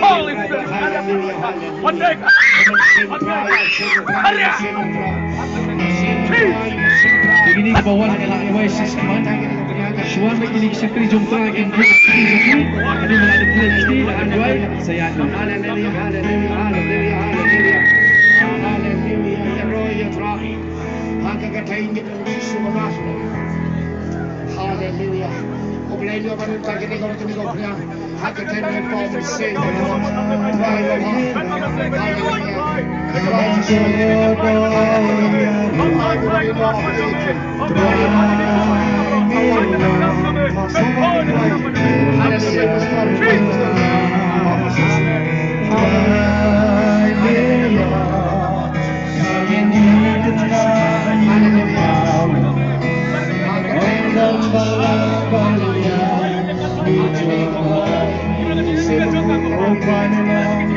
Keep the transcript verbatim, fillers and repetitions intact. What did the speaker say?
Holy Spirit. One day. One day. Hallelujah. Kine kiba wan ha Oasis Command. Shuwa ba kine ki shakri jong U Trai kin buh kti jong ki. Kine ba la declare kti la enjoy sa ïaid noh. Haleluya, haleluya, haleluya, haleluya. Haleluya, ïaroh ïa U Trai. Ha ka kyrteng jong U Jisu Khrist. Haleluya. U Blei u ban ïa kine ki, kine ki, kine ki.